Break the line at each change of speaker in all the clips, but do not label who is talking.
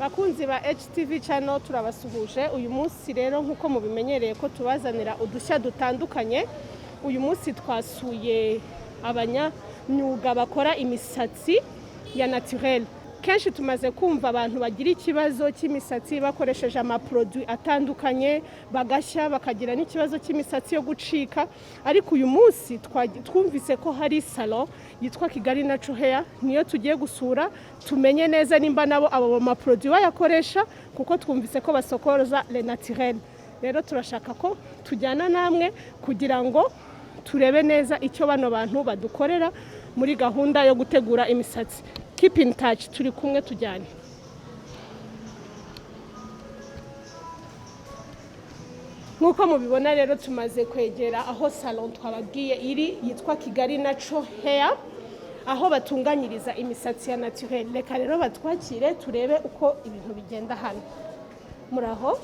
Bakunzi ba HTV Channel, turabasuhuje. Uyu munsi rero, nk'uko mubimenyereye ko tubazanira udushya dutandukanye, uyu munsi twasuye abanyamyuga bakora imisatsi ya naturel. Kenshi tumaze kumva abantu bagira ikibazo cy'imisatsi bakoresheje amaproduit atandukanye, bagashya, bakagira n'ikibazo cy'imisatsi yo gucika. Ariko uyu munsi twumvise ko hari salon yitwa Kigali Natural Hair, niyo tugiye gusura tumenye neza nimba nabo abo maproduit bayakoresha, kuko twumvise ko basokoza le naturel. Rero turashaka ko tujyana namwe kugira ngo turebe neza icyo bano bantu badukorera muri gahunda yo gutegura imisatsi. Keep in touch, turi kumwe, tujyane. Nk'uko mubibona rero, tumaze kwegera aho salon twababwiye iri, yitwa Kigali Natural Hair, aho batunganyiriza imisatsi ya naturel. Reka rero batwakire, turebe uko ibintu bigenda hano. Muraho?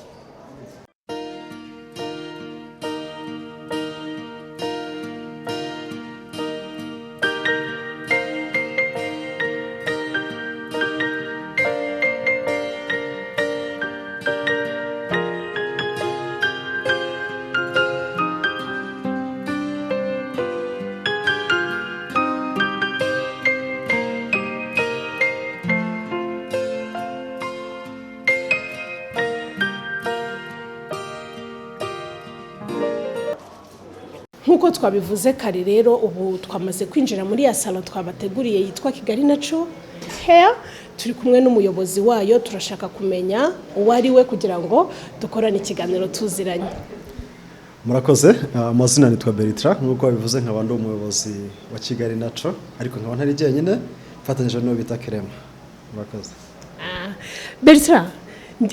Nk'uko twabivuze kare rero, ubu twamaze kwinjira muri ya salon twabateguriye yitwa Kigali Natural Hair. Turi kumwe n'umuyobozi wayo. Turashaka kumenya uwo ari we kugira ngo dukorane ikiganiro tuziranye.
Murakoze. Amazina nitwa Bertrand, nk'uko babivuze, nkaba ndi umuyobozi wa Kigali Natural, ariko nkaba ntari jyenyine, mfatanyije n'uwo bita Kerema. Murakoze.
Ah, Bertrand,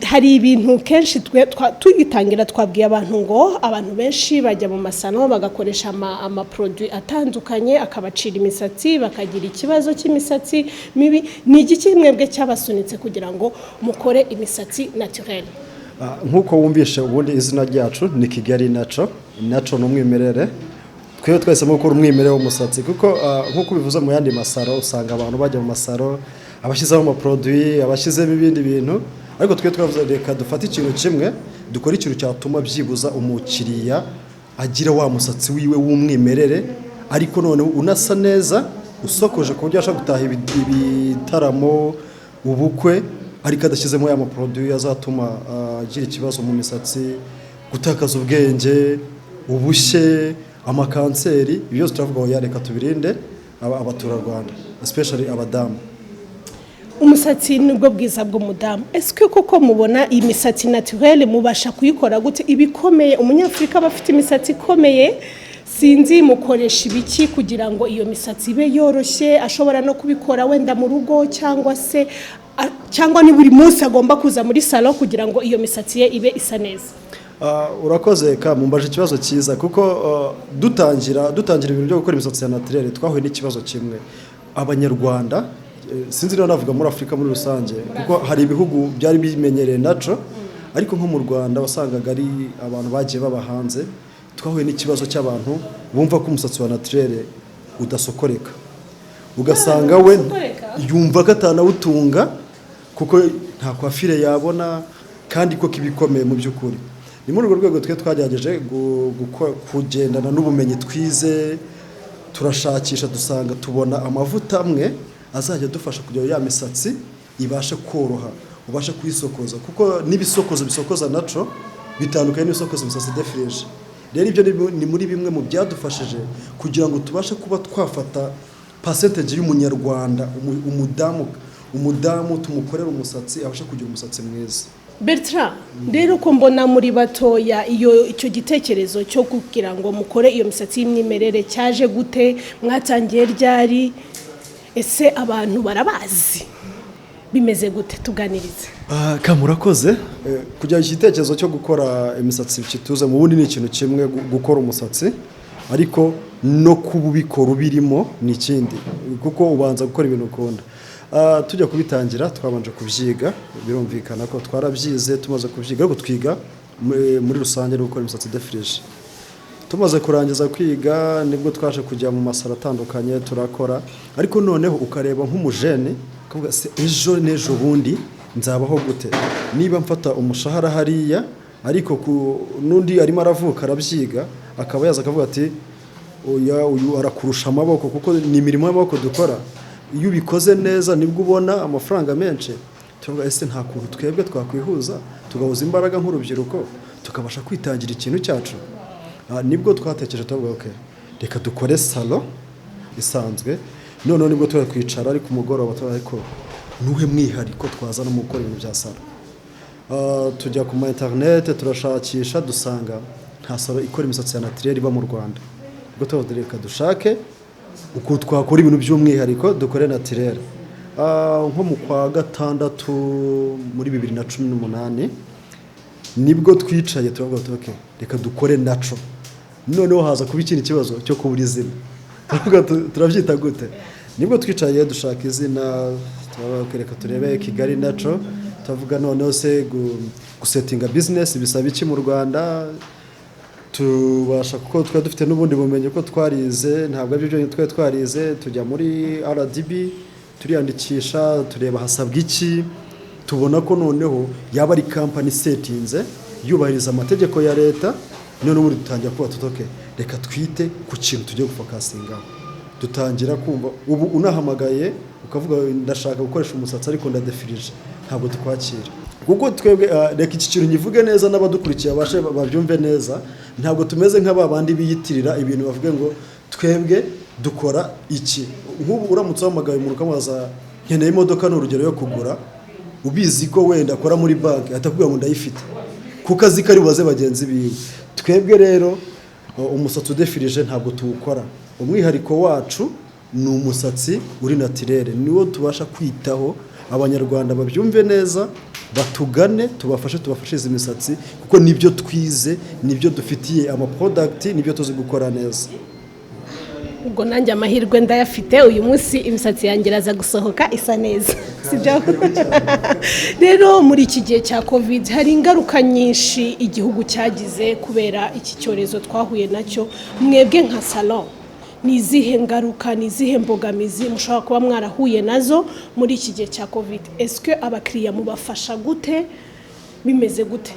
hari ibintu kenshi twe tugitangira twabwiye abantu ngo abantu benshi bajya mu masalo bagakoresha amaproduit atandukanye, akabacira imisatsi, bakagira ikibazo cy'imisatsi mibi. Ni igiki mwebwe cyabasunitse kugira ngo mukore imisatsi naturelle?
Nk'uko wumvishe, ubundi izina ryacu ni Kigali Natural. Natural ni umwimerere. Twebwe twahisemo gukora umwimerere w'umusatsi kuko nk'uko ubivuze, mu yandi masaro usanga abantu bajya mu masaro abashyizeho amaproduit, abashyizemo ibindi bintu, ariko twe twavuze reka dufate ikintu kimwe, dukore ikintu cyatuma byibuza umukiriya agira wa musatsi wiwe w'umwimerere, ariko noneho unasa neza, usokoje, ku buryo ashobora gutaha ibitaramo, ubukwe, ariko adashyizemo ya maproduit azatuma agira ikibazo mu misatsi, gutakaza ubwenge, ubushye, amakanseri. Ibyo byose turavuga ngo reka tubirinde abaturarwanda, especially abadamu.
Umusatsi nibwo bwiza bw'umudamu. Ese koko mubona iyi misatsi naturelle mubasha kuyikora gute ibikomeye? Umunyafurika aba afite imisatsi ikomeye. Sinzi mukoresha ibiki kugira ngo iyo misatsi ibe yoroshye, ashobora no kubikora wenda mu rugo, cyangwa se cyangwa ni buri munsi agomba kuza muri salon kugira ngo iyo misatsi ye ibe isa neza?
Urakoze ka mumbaje ikibazo cyiza, kuko dutangira ibintu byo gukora imisatsi ya naturelle twahuye n'ikibazo kimwe. Abanyarwanda, sinzi niba navuga muri Afurika muri rusange, kuko hari ibihugu byari bimenyereye naco, ariko nko mu Rwanda wasangaga ari abantu bagiye baba hanze. Twahuye n'ikibazo cy'abantu bumva ko umusatsi wa naturelle udasokoreka, ugasanga we
Udasokoreka?
yumva ko atanawutunga kuko nta coiffure yabona, kandi ko kibikomeye. Mu by'ukuri ni muri urwo rwego twe twagerageje kugendana n'ubumenyi twize, turashakisha, dusanga tubona amavuta amwe azajya adufasha kugira ngo ya misatsi ibashe koroha, ubashe kuyisokoza, kuko n'ibisokozo bisokoza naco bitandukanye n'ibisokoza imisatsi idefirije. Rero ibyo ni muri bimwe mu byadufashije kugira ngo tubashe kuba twafata percentage y'umunyarwanda, umudamu tumukorera umusatsi abashe kugira umusatsi mwiza.
Bertrand, rero ko mbona muri batoya, iyo icyo gitekerezo cyo kugira ngo mukore iyo misatsi y'imyimerere cyaje gute? Mwatangiye ryari? Ese abantu barabazi? Bimeze gute? Tuganirize.
Ka murakoze. Kugira igitekerezo cyo gukora imisatsi kituze mu bundi ni ikintu kimwe, gukora umusatsi, ariko no kuba ubikora ubirimo ni ikindi, kuko ubanza gukora ibintu ukunda. Tujya kubitangira twabanje kubyiga, birumvikana ko twarabyize. Tumaze kubyiga, ariko twiga muri rusange no gukora imisatsi idefirije. Tumaze kurangiza kwiga nibwo twaje kujya mu masaro atandukanye turakora, ariko noneho ukareba nk'umujene ukavuga se ejo n'ejo bundi. Nzabaho gute niba mfata umushahara hariya, ariko n'undi arimo aravuka, arabyiga, akaba yaza akavuga ati: "Oya, uyu arakurusha amaboko," kuko ni imirimo y'amaboko dukora. Iyo ubikoze neza nibwo ubona amafaranga menshi. Turavuga: ese nta kuntu twebwe twakwihuza, tugahuza imbaraga nk'urubyiruko, tukabasha kwitangira ikintu cyacu? Nibwo twatekereje, tuvuga: "Okay, reka dukore salon isanzwe." Noneho nibwo turi kwicara ariko umugoroba tuba, ariko nuhe mwihariko twazana mu gukora ibintu bya salon? Tujya ku ma internet, turashakisha, dusanga nta salon ikora imisatsi ya naturel iba mu Rwanda. Ubwo tuvuga: reka dushake ukuntu twakora ibintu by'umwihariko, dukore naturel. Nko mu kwa gatandatu muri 2018 nibwo twicaye, turavuga tuti: "Okay, reka dukore natural." Noneho haza kuba ikindi kibazo cyo kubura izina. Turavuga turabyita gute? Nibwo twicaye dushaka izina, turavuga: "Okay, reka turebe Kigali Natural." Turavuga: noneho se gusetinga business bisaba iki mu Rwanda? Tubasha, kuko twari dufite n'ubundi bumenyi ko twarize, ntabwo ari byo byonyine twari twarize. Tujya muri RDB, turiyandikisha, tureba hasabwa iki, tubona ko noneho yaba ari company setinze yubahiriza amategeko ya leta. Noneho ubundi dutangira kuba tuti: "Okay, reka twite ku kintu tugiye gufocusingaho." Dutangira kumva ubu unahamagaye ukavuga: "Ndashaka gukoresha umusatsi ariko ndadefirije," ntabwo tukwakira, kuko twebwe, reka iki kintu nkivuge neza n'abadukurikiye babashe babyumve neza, ntabwo tumeze nka ba bandi biyitirira ibintu, bavuge ngo twebwe dukora iki. Nk'ubu uramutse uhamagaye umuntu ukamubaza: "Nkeneye imodoka," ni urugero, yo kugura, ubizi ko wenda akora muri banki, ahita akubwira ngo ndayifite, kuko azi ko ari bubaze bagenzi biwe. Twebwe rero umusatsi udefirije ntabwo tuwukora. Umwihariko wacu ni umusatsi uri naturel, niwo tubasha kwitaho. Abanyarwanda babyumve neza, batugane, tubafashe, tubafashe imisatsi, kuko nibyo twize, nibyo dufitiye amaproduct, nibyo tuzi gukora neza.
Ubwo nanjye amahirwe ndayafite, uyu munsi imisatsi yanjye iraza gusohoka isa neza, sibyo? Rero muri iki gihe cya Covid hari ingaruka nyinshi igihugu cyagize kubera iki cyorezo twahuye nacyo. Mwebwe nka salon, ni izihe ngaruka, ni izihe mbogamizi mushobora kuba mwarahuye nazo muri iki gihe cya Covid? Ese abakiriya mubafasha gute? Bimeze gute?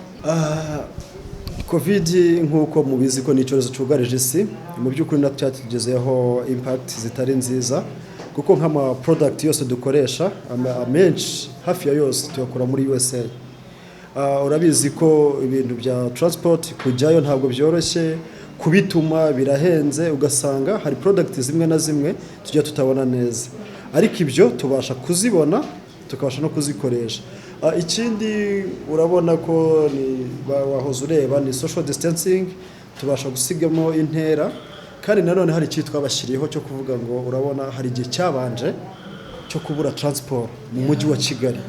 Covid, nk'uko mubizi ko ni icyorezo cyugarije isi, mu by'ukuri natwe cyatugezeho impact zitari nziza, kuko nk'ama product yose dukoresha, amenshi hafi ya yose tuyakura muri USA. Urabizi ko ibintu bya transport kujyayo ntabwo byoroshye, kubituma birahenze, ugasanga hari product zimwe na zimwe tujya tutabona neza, ariko ibyo tubasha kuzibona, tukabasha no kuzikoresha. Ikindi urabona ko ni wahoze ureba ni social distancing, tubasha gusigamo intera. Kandi nanone hari ikintu twabashyiriyeho cyo kuvuga ngo urabona hari igihe cyabanje cyo kubura transport mu mujyi wa Kigali,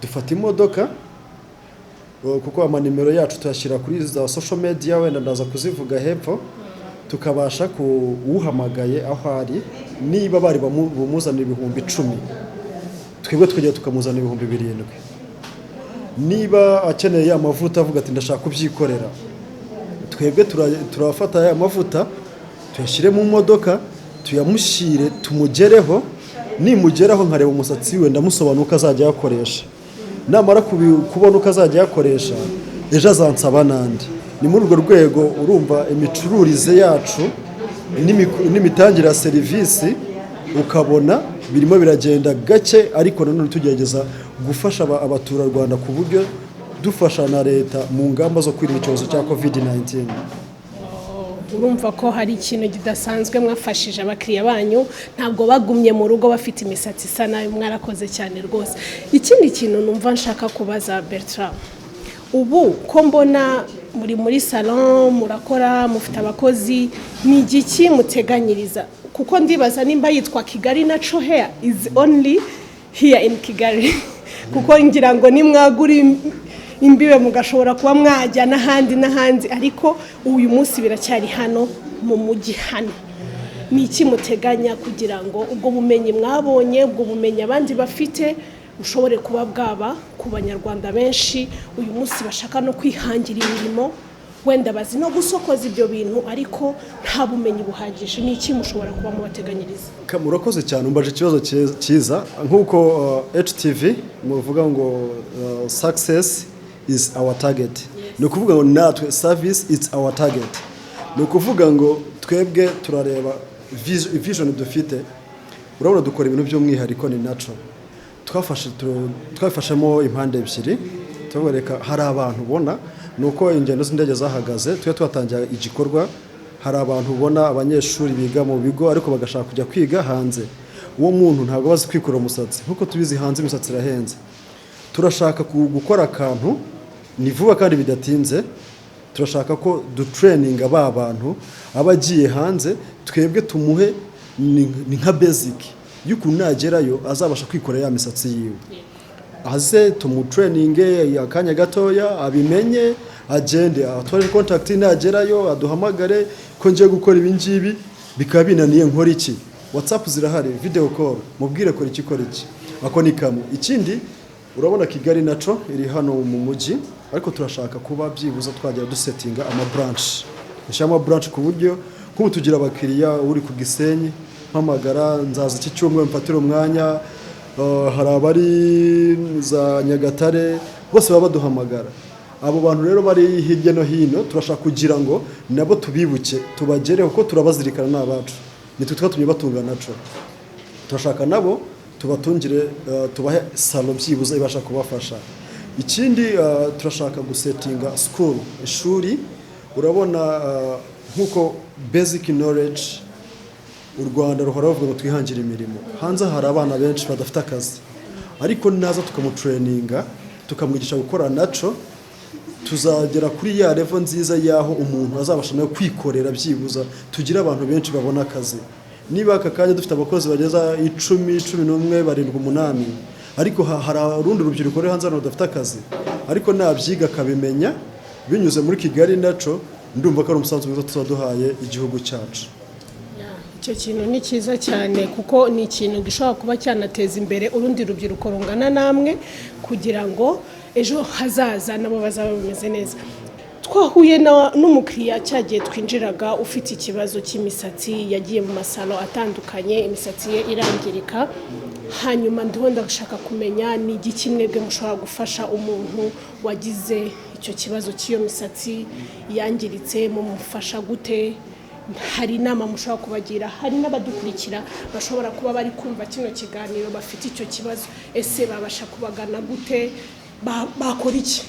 dufata imodoka, kuko amanimero yacu tuyashyira kuri za social media, wenda ndaza kuzivuga hepfo, tukabasha kuwuhamagaye aho ari, niba bari bumuzanira 10,000, twebwe tukajya tukamuzana 7,000. Niba akeneye amavuta, avuga ati: "Ndashaka kubyikorera," twebwe turafata aya mavuta tuyashyire mu modoka, tuyamushyire, tumugereho. Nimugeraho nkareba umusatsi we, ndamusobanura uko azajya ayakoresha. Namara kubona uko azajya ayakoresha, ejo azansaba n'andi. Ni muri urwo rwego urumva imicururize yacu n'imitangire ya serivisi ukabona birimo biragenda gake, ariko nanone tugerageza gufasha abaturarwanda ku buryo dufasha na leta mu ngamba zo kwirinda icyorezo cya Covid 19.
Urumva ko hari ikintu kidasanzwe mwafashije abakiriya banyu, ntabwo bagumye mu rugo bafite imisatsi isa nabi. Mwarakoze cyane rwose. Ikindi kintu numva nshaka kubaza Bertrand, ubu ko mbona muri salon murakora, mufite abakozi, ni igiki muteganyiriza? Kuko ndibaza nimba yitwa Kigali Natural Hair is only here in Kigali, kuko ngira ngo nimwagura imbibe mugashobora kuba mwajya n'ahandi n'ahandi, ariko uyu munsi biracyari hano mu mujyi hano. Ni iki muteganya kugira ngo ubwo bumenyi mwabonye, ubwo bumenyi abandi bafite, bushobore kuba bwaba ku banyarwanda benshi uyu munsi bashaka no kwihangira imirimo? Wenda bazi no gusokoza ibyo bintu, ariko nta bumenyi buhagije. Ni iki mushobora kuba mubateganyiriza?
Murakoze cyane, umbaje ikibazo cyiza. Nk'uko HTV muvuga ngo "Success is our target", ni ukuvuga ngo natwe "Service is our target". Ni ukuvuga ngo twebwe turareba vision dufite. Urabona dukora ibintu by'umwihariko, ni natural. Twafashemo impande ebyiri, tubereka hari abantu ubona ni uko ingendo z'indege zahagaze, twe twatangiye igikorwa. Hari abantu ubona, abanyeshuri biga mu bigo ariko bagashaka kujya kwiga hanze. Uwo muntu ntabwo bazi kwikura umusatsi. Nk'uko tubizi, hanze imisatsi irahenze. Turashaka gukora akantu ni vuba kandi bidatinze. Turashaka ko dutraininga ba bantu aba agiye hanze, twebwe tumuhe ni nka basic y'ukuntu nagerayo azabasha kwikora ya misatsi yiwe. Aze tumutraininge akanya gatoya, abimenye, agende atware contact, nagerayo aduhamagare ko ngiye gukora ibi ngibi bikaba binaniye, nkora iki? WhatsApp zirahari, video call, mubwire kora iki, kora iki. Ako ni kamwe. Ikindi, urabona Kigali Naco iri hano mu mujyi, ariko turashaka kuba byibuze twagera dusettinga ama branch, dushyiramo branch ku buryo nk'ubu tugira abakiriya uri ku Gisenyi, mpamagara, nzaza iki cyumweru mfatire umwanya. Hari abari za Nyagatare, bose baba baduhamagara. Abo bantu rero bari hirya no hino, turashaka kugira ngo nabo tubibuke, tubagereho, kuko turabazirikana, ni abacu, nitwe twatumye batunga naco. Turashaka nabo tubatungire, tubahe salon byibuze ibasha kubafasha. Ikindi, turashaka gusettinga school, ishuri. Urabona, nk'uko basic knowledge, u Rwanda ruhora ruvuga ngo twihangire imirimo. Hanze hari abana benshi badafite akazi, ariko naza tukamutraininga, tukamwigisha gukora naco, tuzagera kuri ya level nziza y'aho umuntu azabasha nawe kwikorera. Byibuza tugire abantu benshi babona akazi. Niba aka kanya dufite abakozi bageza 10, 11, 7, 8, ariko hari urundi rubyiruko ruri hanze hano rudafite akazi, ariko nabyiga akabimenya binyuze muri Kigali Naco, ndumva ko ari umusanzu mwiza tuba duhaye igihugu cyacu.
Icyo kintu ni cyiza cyane, kuko ni ikintu gishobora kuba cyanateza imbere urundi rubyiruko rungana namwe, kugira ngo ejo hazaza nabo bazaba bameze neza. Twahuye n'umukiriya cyagiye twinjiraga ufite ikibazo cy'imisatsi, yagiye mu masalo atandukanye, imisatsi ye irangirika. Hanyuma ndiho ndashaka kumenya ni igiki mwebwe mushobora gufasha umuntu wagize icyo kibazo cy'iyo misatsi yangiritse. Mumufasha gute? Hari inama mushobora kubagira? Hari n'abadukurikira bashobora kuba bari kumva kino kiganiro bafite icyo kibazo. Ese babasha kubagana gute? Bakora iki?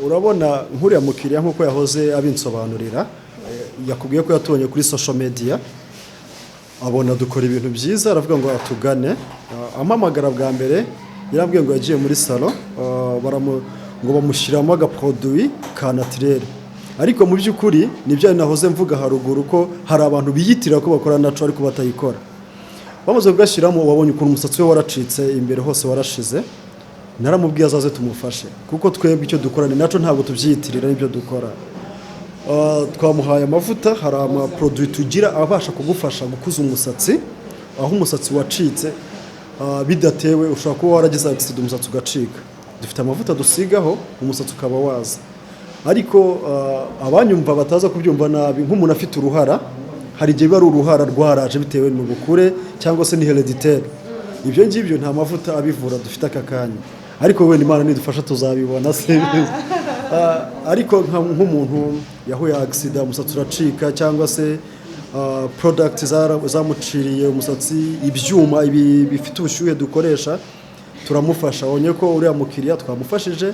Urabona nk'uriya mukiriya, nk'uko yahoze abinsobanurira, yakubwiye ko yatubonye kuri social media, abona dukora ibintu byiza, aravuga ngo atugane. Ampamagara bwa mbere yarambwiye ngo yagiye muri salon, ngo bamushyiramo agaproduit ka naturel. Ariko mu by'ukuri nibyo nahoze mvuga haruguru, ko hari abantu biyitirira ko bakora naco ariko batayikora. Bamaze kugashyiramo, wabonye ukuntu umusatsi we waracitse, imbere hose warashize. Naramubwiye azaze tumufashe, kuko twebwe icyo dukora ni naco, ntabwo tubyiyitirira n'ibyo dukora. Twamuhaye amavuta, hari amaproduit tugira abasha kugufasha gukuza umusatsi aho umusatsi wacitse, bidatewe, ushobora kuba waragize accident umusatsi ugacika. Dufite amavuta dusigaho umusatsi ukaba waza. Ariko abanyumva bataza kubyumva nabi, nk'umuntu afite uruhara, hari igihe biba ari uruhara rwaraje bitewe n'ubukure cyangwa se ni héréditaire. Ibyo ngibyo nta mavuta abivura dufite aka kanya, ariko wenda Imana nidufasha tuzabibona se. Ariko nk'umuntu yahuye accident umusatsi uracika, cyangwa se product zamuciriye umusatsi, ibyuma ibi bifite ubushyuhe dukoresha, turamufasha. Wabonye ko uriya mukiriya twamufashije,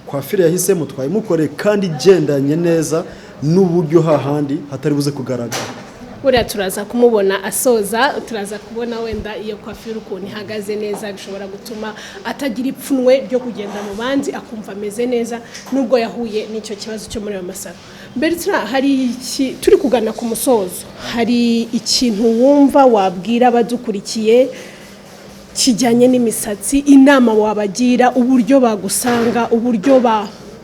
coiffure yahisemo twayimukoreye kandi igendanye neza n'uburyo hahandi hatari buze kugaragara.
Buriya turaza kumubona asoza, turaza kubona wenda iyo coiffure ukuntu ihagaze neza. Bishobora gutuma atagira ipfunwe ryo kugenda mu bandi, akumva ameze neza nubwo yahuye n'icyo kibazo cyo muri ayo masaro. Bertrand, hari iki, turi kugana ku musozo, hari ikintu wumva wabwira abadukurikiye kijyanye n'imisatsi, inama wabagira, uburyo bagusanga, uburyo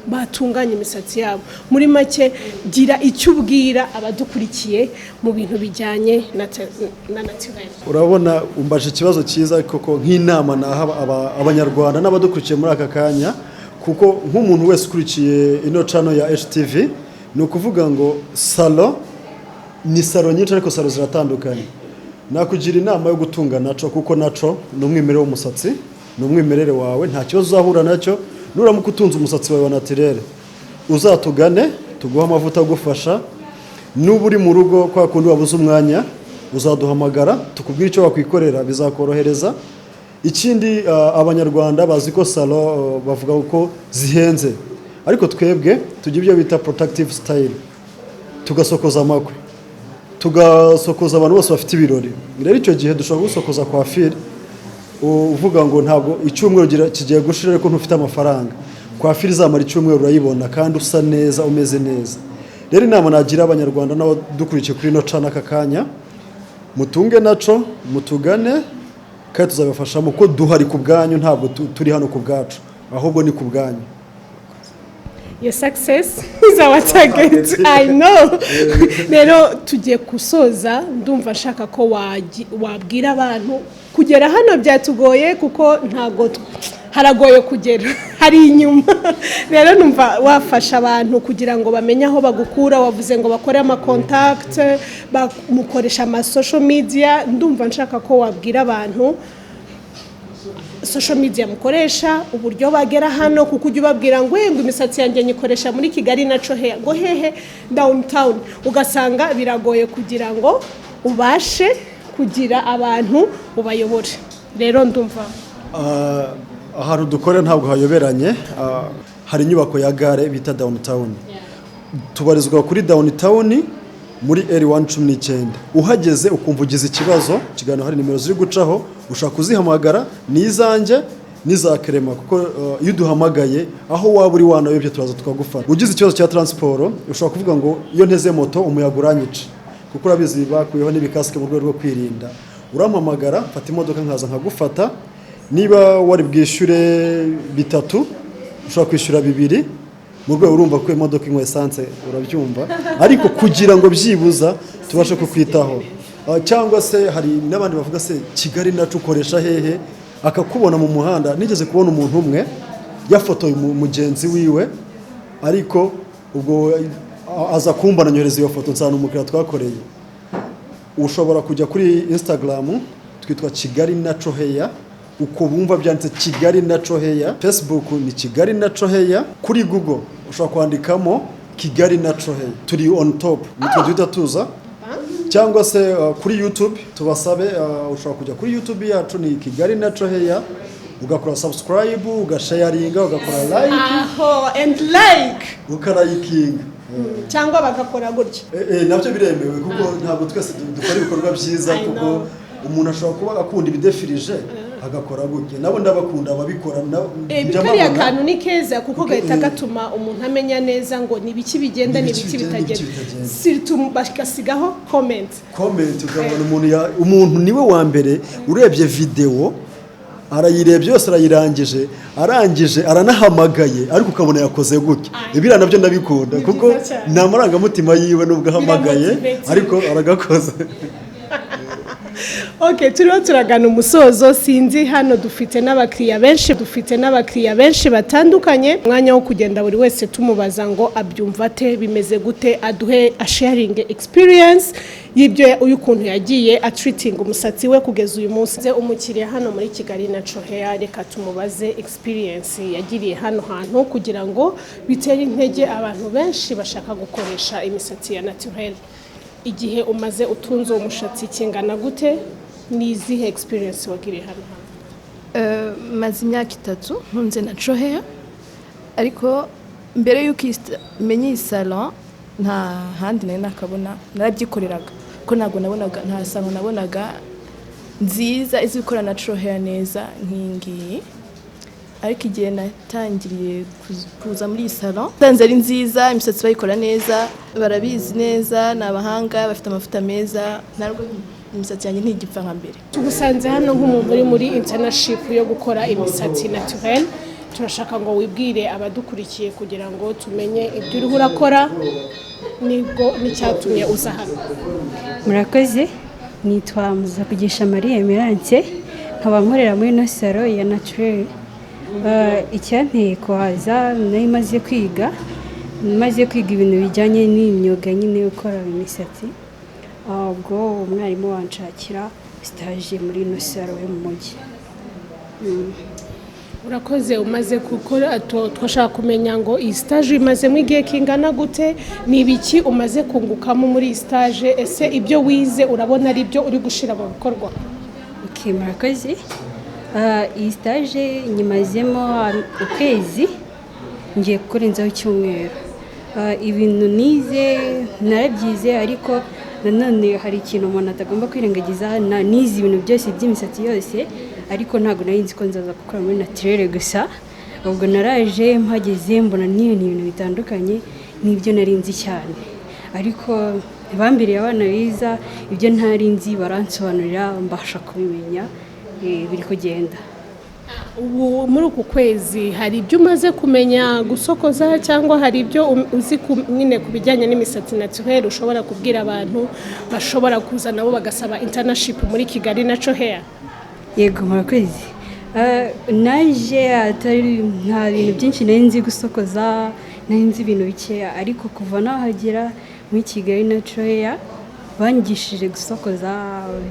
batunganya imisatsi yabo? Muri make, gira icyo ubwira abadukurikiye mu bintu bijyanye na naturel.
Urabona umbaje ikibazo cyiza koko. Nk'inama naha abanyarwanda n'abadukurikiye muri aka kanya, kuko nk'umuntu wese ukurikiye ino channel ya HTV Ni ukuvuga ngo salon ni salon nyinshi, ariko salon ziratandukanye. Nakugira inama yo gutunga natural, kuko natural ni umwimerere w'umusatsi, ni umwimerere wawe, nta kibazo uzahura nacyo nuramuka utunze umusatsi wawe wa naturel. Uzatugane tuguhe amavuta agufasha. Nuba uri mu rugo kwa kundi wabuze umwanya, uzaduhamagara tukubwire icyo wakwikorera, bizakorohereza. Ikindi, Abanyarwanda bazi ko salon bavuga ko zihenze, ariko twebwe tugira ibyo bita protective style, tugasokoza amakwe, tugasokoza abantu bose bafite ibirori. Rero icyo gihe dushobora gusokoza coiffure uvuga ngo ntabwo icyumweru kigiye gushira ariko ntufite amafaranga. Coiffure izamara icyumweru urayibona kandi usa neza, umeze neza. Rero inama nagira Abanyarwanda n'abadukurikiye kuri ino channel aka kanya, mutunge natural, mutugane kandi tuzabafashamo, ko duhari ku bwanyu. Ntabwo turi hano ku bwacu, ahubwo ni ku bwanyu.
Your success is our target, I know. Rero tugiye gusoza, ndumva nshaka ko wabwira abantu. Kugera hano byatugoye kuko ntabwo haragoye kugera, hari inyuma. Rero numva wafasha abantu kugira ngo bamenye aho bagukura. Wavuze ngo bakore ama contact, mukoresha ama social media. Ndumva nshaka ko wabwira abantu social media mukoresha, uburyo bagera hano, kuko ujya ubabwira ngo ngo imisatsi yanjye nyikoresha muri Kigali Natural Hair, ngo hehe, Downtown, ugasanga biragoye kugira ngo ubashe kugira abantu ubayobore. Rero ndumva
Ahantu dukorera ntabwo hayoberanye. Hari inyubako ya gare bita Downtown, tubarizwa kuri Downtown muri L1 19. Uhageze ukumva ugize ikibazo, ikiganiro, hari nimero ziri gucaho, ushobora kuzihamagara, ni izanjye n'iza Kerema, kuko iyo uduhamagaye aho waba uri wanayobye turaza tukagufata. Ugize ikibazo cya transport, ushobora kuvuga ngo iyo nteze moto umuyaga uranyica, kuko urabizi bakuyeho n'ibikasike mu rwego rwo kwirinda. Urampamagara, mfata imodoka nkaza nkagufata. Niba wari bwishyure bitatu, ushobora kwishyura bibiri, mu rwego urumva ko imodoka inywa essence, urabyumva, ariko kugira ngo byibuza tubashe kukwitaho. Cyangwa se hari n'abandi bavuga se Kigali Natural ukoresha hehe, akakubona mu muhanda. Nigeze kubona umuntu umwe yafotoye mugenzi wiwe, ariko ubwo aza kumbona nyohereza iyo foto, nsanga umukiriya twakoreye. Ushobora kujya kuri Instagram, twitwa Kigali Natural Hair, uko bumva byanditse, Kigali Natural Hair. Facebook ni Kigali Natural Hair. Kuri Google ushobora kwandikamo Kigali Natural Hair, turi on top, nitwe duhita tuza. Cyangwa se kuri YouTube, tubasabe, ushobora kujya kuri YouTube yacu, ni Kigali Natural Hair, ugakora subscribe, ugasharinga, ugakora like.
Aho, and like.
Ukarayikinga.
Cyangwa bagakora gutya.
Nabyo biremewe, kuko ntabwo twese dukora ibikorwa byiza,
I
kuko
know.
umuntu ashobora kuba akunda ibidefirije agakora gutya. Nabo ndabakunda ababikora njya
Kariya
mbabona.
kantu ni keza kuko gahita gatuma umuntu amenya neza ngo ni ibiki bigenda, ni
Ni ibiki
ibiki
bigenda, ni ibiki
bitagenda.
bitagenda.
Surtout bagasigaho comment.
Comment, ukabona umuntu umuntu niwe wa mbere urebye videwo, arayirebye yose, arayirangije, arangije aranahamagaye, ariko ukabona yakoze gutya. Ibiriya nabyo ndabikunda
Ni
kuko
byiza cyane.
ni amarangamutima yiwe, nubwo ahamagaye
Biramotivating.
ariko aragakoze.
Ok, turiho turagana umusozo. Sinzi, hano dufite n'abakiriya benshi batandukanye, umwanya wo kugenda buri wese tumubaza ngo abyumva ate, bimeze gute, aduhe asharinge experience y'ibyo y'ukuntu yagiye atreatinga umusatsi we kugeza uyu munsi. Umukiriya hano muri Kigali Natural Hair, reka tumubaze experience yagiriye hano hantu kugira ngo bitere intege abantu benshi bashaka gukoresha imisatsi ya naturel. Igihe umaze utunze uwo mushatsi kingana gute? Ni izihe experience wagiriye hano hantu?
Maze imyaka 3 ntunze natural hair, ariko mbere y'uko menye iyi salon nta handi nari nakabona. Narabyikoreraga ko ntabwo nabonaga, nta salon nabonaga nziza izi gukora natural hair neza nk'iyi ngiyi. Ariko igihe natangiriye kuza muri iyi salon, nsanze ari nziza, imisatsi bayikora neza, barabizi neza, ni abahanga, bafite amavuta meza, ntabwo imisatsi yanjye ntigipfa nka mbere.
Tugusanze hano nk'umuntu uri muri internship yo gukora imisatsi naturel. Turashaka ngo wibwire abadukurikiye kugira ngo tumenye ibyo uriho urakora nibwo n'icyatumye uza hano.
Murakoze. Nitwa Muzakugisha Marie Emerance, nkaba nkorera muri ino salon ya naturel. Icyanteye kuhaza, nari maze kwiga. Maze kwiga ibintu bijyanye n'imyuga nyine yo gukora imisatsi, ubwo umwarimu wanshakira stage muri ino salon yo mu mujyi.
Urakoze. Umaze gukora, twashaka kumenya ngo iyi stage imazemo igihe kingana gute? Ni ibiki umaze kungukamo muri iyi stage? Ese ibyo wize urabona ari byo uri gushyira mu bikorwa?
Ok, murakoze. Iyi stage nyimazemo ukwezi, ngiye kurenzaho icyumweru. Ibintu nize narabyize, ariko nanone hari ikintu umuntu atagomba kwirengagiza. Nize ibintu byose by'imisatsi yose, ariko ntabwo nari nzi ko nzaza gukora muri naturelle gusa. Ubwo naraje mpageze mbona n'iyo ni ibintu bitandukanye n'ibyo nari nzi cyane, ariko bambereye abana beza. Ibyo ntari nzi baransobanurira, mbasha kubimenya. Biri kugenda.
Ubu muri uku kwezi hari ibyo umaze kumenya gusokoza, cyangwa hari ibyo uzi nyine ku bijyanye n'imisatsi naturelle ushobora kubwira abantu bashobora kuza nabo bagasaba internship muri Kigali Natural Hair?
Yego, murakoze. Naje atari nta bintu byinshi nari nzi gusokoza, nari nzi ibintu bikeya, ariko kuva nahagera muri Kigali Natural Hair banyigishije gusokoza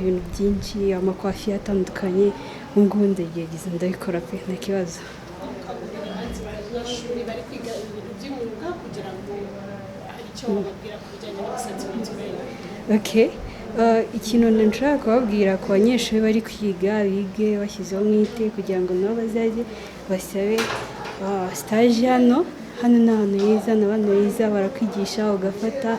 ibintu byinshi, amakwafi atandukanye. Ubu ngubu ndagerageza, ndabikora pe, nta kibazo.
Abanyeshuri bari kwiga ibintu by'imyuga, kugira ngo hari icyo bababwira ku bijyanye n'imisatsi naturelle.
Okay. Ikintu nshobora kubabwira ku banyeshuri bari kwiga, bige bashyizeho umwete kugira ngo nabo bazaze basabe stage hano. Hano ni ahantu heza, ni abana beza, barakwigisha ugafata,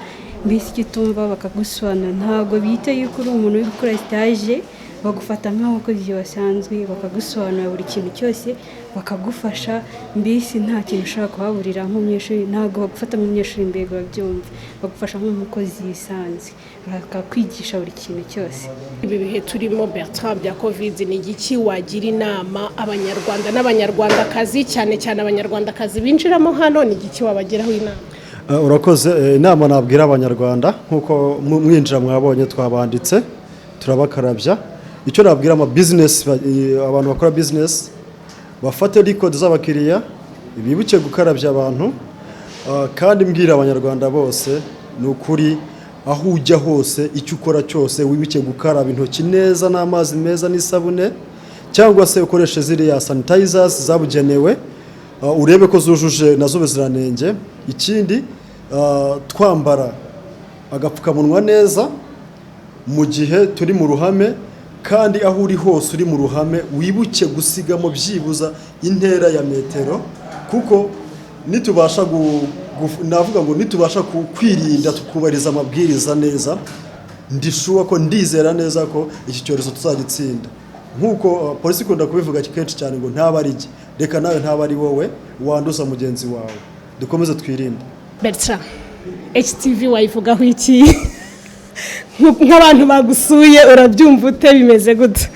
mbese icyo utumva bakagusobanurira. Ntabwo bita yuko uri umuntu uri gukora stage, bagufata nk'abakozi basanzwe, bakagusobanurira buri kintu cyose, bakagufasha. Mbese nta kintu ushobora kuhaburira nk'umunyeshuri. Ntabwo bagufata nk'umunyeshuri, mbega urabyumva, bagufasha nk'umukozi bisanzwe, bakakwigisha buri kintu cyose.
Ibi bihe turimo, Bertrand, bya Covid, ni igiki wagira inama Abanyarwanda n'Abanyarwandakazi, cyane cyane Abanyarwandakazi binjiramo hano? Ni igiki wabagiraho inama?
Urakoze. Inama nabwira Abanyarwanda, nk'uko mwinjira mwabonye twabanditse, turabakarabya. Icyo nabwira ama business, abantu bakora business, bafate record z'abakiriya, bibuke gukarabya abantu. Kandi mbwira Abanyarwanda bose, ni ukuri, aho ujya hose, icyo ukora cyose, wibuke gukaraba intoki neza n'amazi meza n'isabune, cyangwa se ukoreshe ziriya sanitizers zabugenewe, urebe ko zujuje nazo ubuziranenge. Ikindi, twambara agapfukamunwa neza mu gihe turi mu ruhame, kandi aho uri hose uri mu ruhame wibuke gusigamo byibuza intera ya metero, kuko nitubasha navuga ngo nitubasha kwirinda, tukubahiriza amabwiriza neza, ndi sure ko, ndizera neza ko iki cyorezo tuzagitsinda. Nk'uko polisi ikunda kubivuga kenshi cyane ngo ntaba ari jye, reka nawe ntaba ari wowe wanduza mugenzi wawe. Dukomeze twirinde.
Bertrand, HTV wayivugaho iki? Nk'abantu bagusuye, urabyumva ute? Bimeze gute?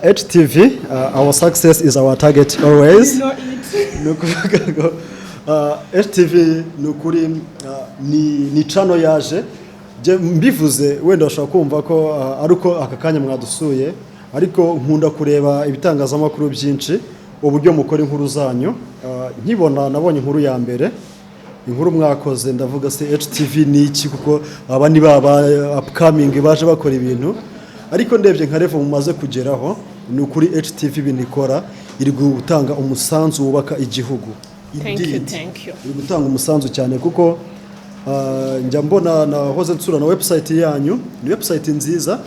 HTV, our success is our target always. Ni ukuvuga ngo HTV ni ukuri ni channel yaje. Jye mbivuze wenda bashobora kumva ko ari uko aka kanya mwadusuye, ariko nkunda kureba ibitangazamakuru byinshi, uburyo mukora inkuru zanyu. Nkibona nabonye inkuru ya mbere, inkuru mwakoze, ndavuga: "Se HTV ni iki?" Kuko aba ni ba upcoming baje bakora ibintu, ariko ndebye nka level mumaze kugeraho, ni ukuri HTV ibintu ikora iri gutanga umusanzu wubaka igihugu.
Thank you.
Indeed.
Thank you.
Iri gutanga umusanzu cyane, kuko njya mbona, nahoze nsura na website yanyu, ni website nziza.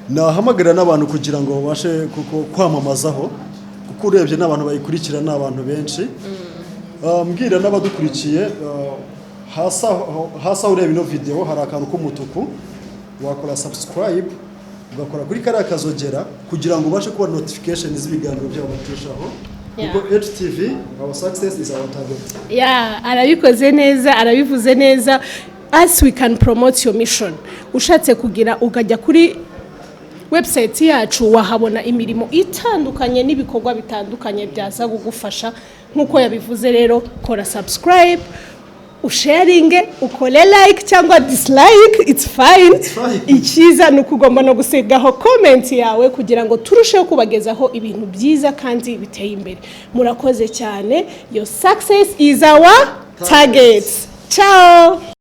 Nahamagarira n'abantu kugira ngo babashe kuko kwamamazaho, kuko urebye n'abantu bayikurikira ni abantu benshi. Mbwira n'abadukurikiye, hasi aho ureba ino video hari akantu k'umutuku, wakora subscribe, ugakora kuri kariya kazogera kugira ngo ubashe kubona notification z'ibiganiro byabo batushaho, kuko HTV, our success is our target.
Yeah, arabikoze neza, arabivuze neza. As we can promote your mission, ushatse kugira ukajya kuri website yacu, wahabona imirimo itandukanye n'ibikorwa bitandukanye byaza kugufasha nk'uko yabivuze. Rero kora subscribe, usharinge, ukore like cyangwa dislike, it's fine.
Fine.
Icyiza ni uko ugomba no gusigaho comment yawe kugira ngo turusheho kubagezaho ibintu byiza kandi biteye imbere. Murakoze cyane. Your success is our target. Ciao.